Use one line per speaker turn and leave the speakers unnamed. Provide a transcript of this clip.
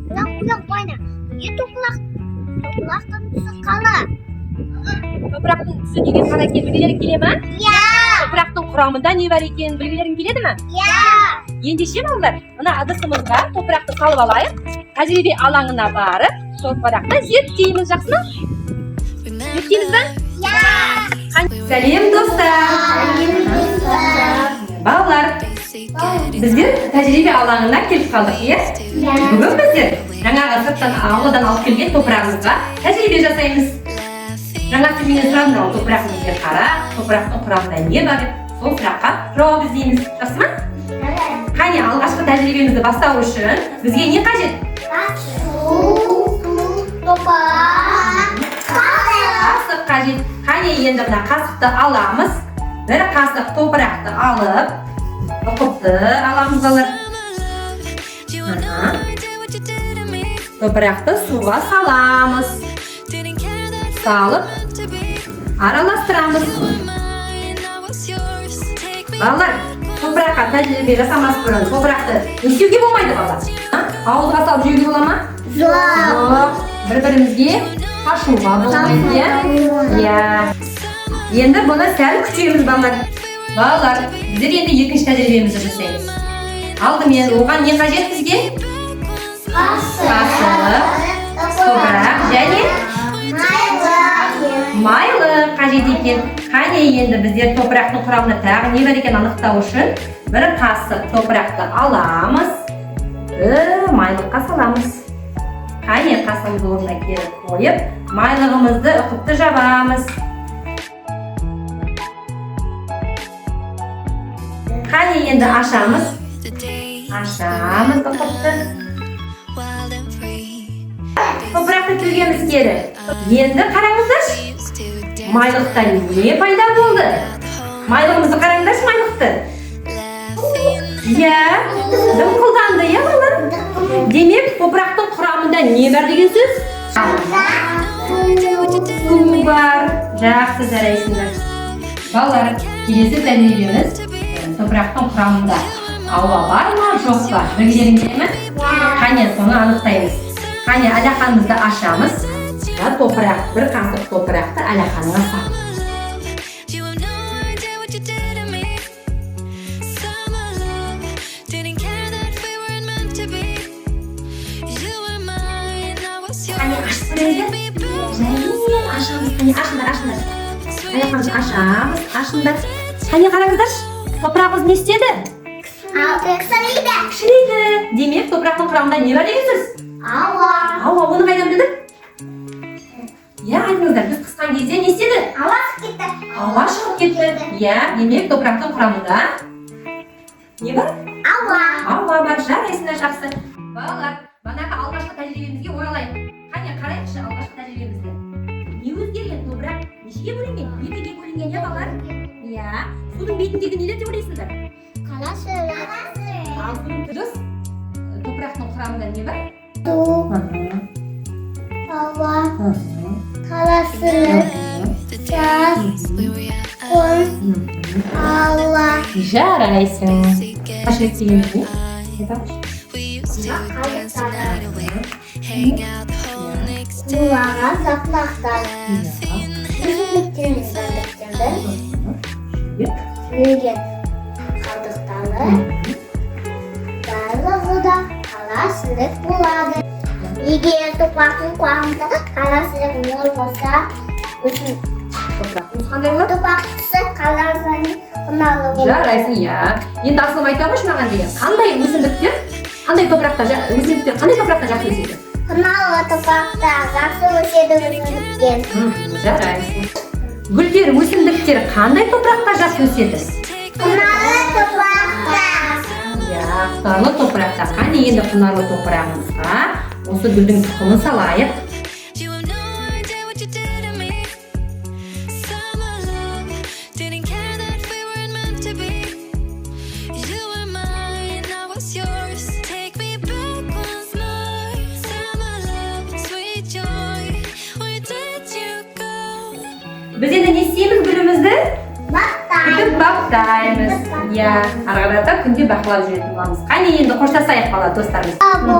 Бірақ ойлап қойна. Неге топырақтың түсі қара?
Топырақтың түсі неге қара екенін білгілерің келе ма?
Иә.
Топырақтың құрамында не бар екенін білгілерің келеді ме?
Иә.
Ендеше, балалар, мына ыдысымызға топырақты салып алайық. Тәжірибе алаңына барып, топырақты зерттейміз, жақсы ма? Зерттейміз ба?
Иә.
Сәлем, достар! Балалар, біздер тәжірибе алаңына келіп қалдық, иә? Бүгін біздер жаңағы сырттан, ауладан алып келген топырағымызға тәжірибе жасаймыз. Жаңа сен менен сұрадың ғой, топырақ неге қара, топырақтың құрамында не бар деп. Сол сұраққа жауап іздейміз, жақсы ма? Қане, алғашқы тәжірибемізді бастау үшін бізге не қажет?
Су, топырақ,
Қасық қажет. Қане, енді мына қасықты аламыз. Бір қасық топырақты алып, ұқыпты аламыз, балалар. Аха. Топырақты суға саламыз. Салып, араластырамыз. Балалар, топыраққа тәжірибе жасамас бұрын топырақты не істеуге болмайды, балалар? А? Ауызға салып жеуге бола ма?
Жоқ.
Жоқ. Бір-бірімізге шашуға болмайды, иә? Иә. Енді бұны сәл күтеміз, балалар. Балалар, біздер енді екінші тәжірибемізді жасаймыз. Алдымен оған не қажет бізге?
Қасық.
Қасық, топырақ және
майлы.
Майлы қажет екен. Қане, енді біздер топырақтың құрамында тағы не бар екенін анықтау үшін бір қасық топырақты аламыз. Майлыққа саламыз. Қане, қасығымызды орнына келіп қойып, майлығымызды ұқыпты жабамыз. Қане, енді ашамыз. Ашамыз ұқыпты. Топырақты төгеміз кері. Енді қараңыздаршы. Майлықта не пайда болды? Майлығымызды қараңдаршы, майлықты. Иә, дымқылданды, иә, балалар? Демек, топырақтың құрамында не бар деген сөз? Су бар. Жақсы, жарайсыңдар. Балалар, келесі тәжірибеміз топырақтың құрамында ауа бар ма, жоқ па? Білгілерің келе ме? Қане, соны анықтаймыз. Қане, алақанымызды ашамыз. Да, топырақ, бір қасық топырақты алақаныңа сал.
You have no idea what you did to me. Summer love, didn't care that we weren't meant to be. You were mine, I was
Қане,
yours.
ашып көрейік.
Take me back,
Жаймен ашамыз. Қане, ашыңдар, ашыңдар.
sweet
Алақанымызды ашамыз, ашыңдар. Қане, қараңыздаршы. Топырағымыз не істеді?
Кісілейді.
Кішірейді. Демек, топырақтың құрамында не бар деген сөз?
Ауа.
Ауа, оны қайдан білдік? Иә, айтыңыздар, біз қысқан кезде не істеді?
Ауа шығып кетті.
Ауа шығып кетті. Иә, демек, топырақтың құрамында не бар?
Ауа.
Ауа бар, жарайсыңдар, жақсы. Балалар, банағы алғашқы тәжірибемізге оралайық. Қане, қарайықшы алғашқы тәжірибемізді. Не өзгерген? Топырақ нешеге бөлінген? Екіге бөлінген, иә, балалар? Иә. Судың бетіндегі нелер деп ойлайсыңдар?
Қара сірек.
Ал судың дұрыс. Топырақтың құрамында не бар?
Су, ауа, қара сірек,
the
тас,
days we were young.
құм, ауа.
Жарайсың.
Basic
Қара деген не?
eyes. We used to dance the night away, hang out the whole next day,
Булаған жапырақтар.
laughing.
Өсімдіктер мен жәндіктердің жіберген қалдықтары барлығы да қара сірек болады. Егер топырақтың құрамында қара сірек мол болса, өсім
Топырақтың түсі қандай болады?
Топырақ түсі қара және құнарлы болады.
Жарайсың, иә. Енді, Асылым, айта қойшы маған деген. Қандай өсімдіктер, қандай топырақта, өсімдіктер қандай топырақта жақсы өседі?
Құнарлы топырақта жақсы өседі өсімдіктер.
Жарайсың. Гүлдер, өсімдіктер қандай топырақта жақсы өседі?
Құнарлы топырақта.
Иә, құнарлы топырақта. Қане, енді құнарлы топырағымызға осы гүлдің тұқымын салайық.
You have no idea what you did to me. Summer love, didn't care that we weren't meant to be. You were mine, I was yours. Take me back once more. Summer love, sweet joy. Where did you go?
Біз енді не істейміз гүлімізді?
Бақта.
Күтіп баптаймыз. Иә, ары қарата күнде бақылап жүретін боламыз. Қане, енді қоштасайық, бала достарымыз.
Бұл